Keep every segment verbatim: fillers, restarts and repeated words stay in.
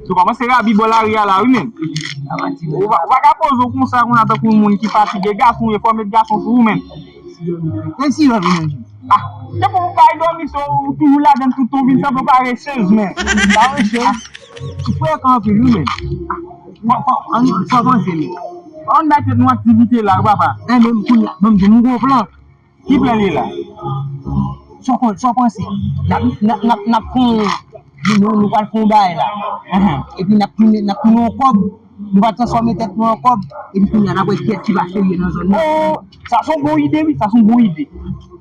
Ou kòmanse rabi bò lari a la, wi, menm. Ou pa, ou pa ka poze w konsa, konsa, tankou yon moun ki fatige. Gason w ye, fò w met gason sou ou, menm. Menm si lòt ou menm. Ah, depi w bay dòmi, se w toujou ladann tout tan, w vin sanble w parese, menm. Parese. Ou frekan anpil, wi, menm. Fò, fò, ann, fò panse, menm. Ann bay tèt nou aktivite la, wi, papa. Eh, menm kounye a, menm di m gon plan. Ki plan li la? Sa w konn, sa w panse? N ap, n ap, n ap, n ap fè yon, nou, nou, nou pral fè yon bagay la. Epi n ap tounen, n ap tounen yon kòb, nou va transfòme tèt nou an kòb, epi kounye a n ap wè kiyès ki va serye nan zòn nan. Oh, sa se yon bon ide, wi, sa se yon bon ide.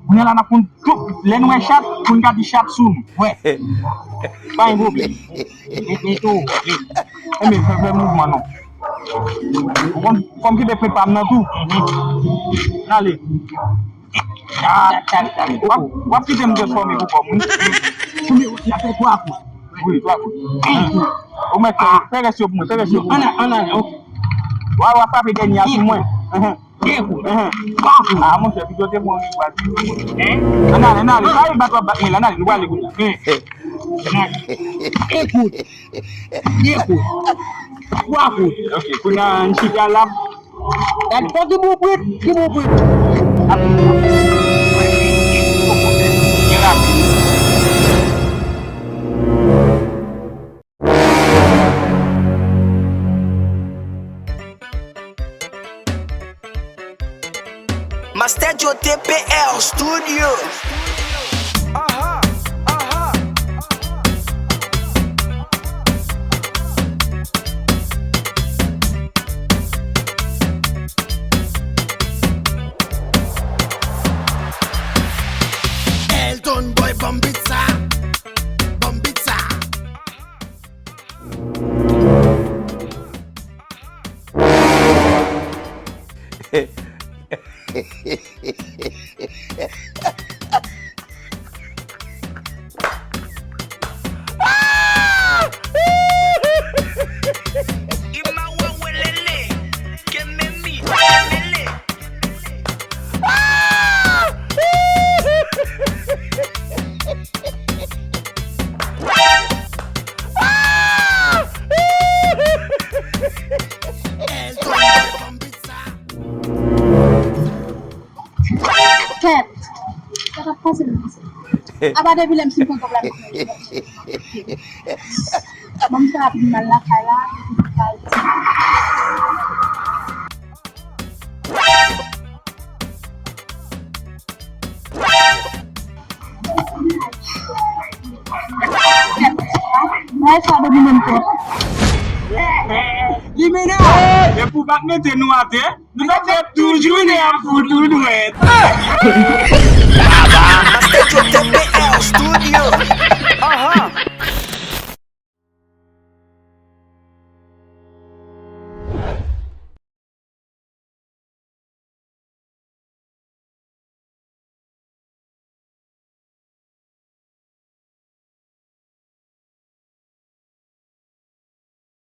Kounye a la n ap konn tout, lè n wè chat, pou n ka di chat sou nou. Wè. Pa gen pwoblèm. Enben, fè, fè mouvman non. Ou konn, fò m kite pepa m nan tou. N ale. Ah, w ap, w ap kite m transfòme pou kò m, wi. Konbyen wout la fè? Twa kout. Wi, twa kout. Ou mèt fè, fè rès yo pou mwen, fè rès yo pou mwen. Ann ale, ann ale, ok. W a, w a frape dènye a sou mwen. Enhen. De kout. Enhen. Twa kout. Ah, monchè, pito te bon, wi, w a di. Ann ale, ann ale. Pa bat, w ap bat mwen la, ann ale, nou prale kounye a. Ann ale. De kout. De kout. Twa kout. Ok, kounye a, n chita la. Gad fò ki bouprit, ki bouprit. Byen rapid. Master Joe T P R Studio. Aha, aha. Elton Boy, banm beat sa, banm beat sa. Kèt! Sa t ap pase nan sa? Apa depi lè m fin pran kòb la, m ap manje. Ban m fè rapid, m al lakay la, epi m pral di. Mwen sa domine m twòp. Limena! E pou w pa t mete nou atè, nou t ap fè tout jounen ap fout ou dwèt. Master Joe T P R Studio.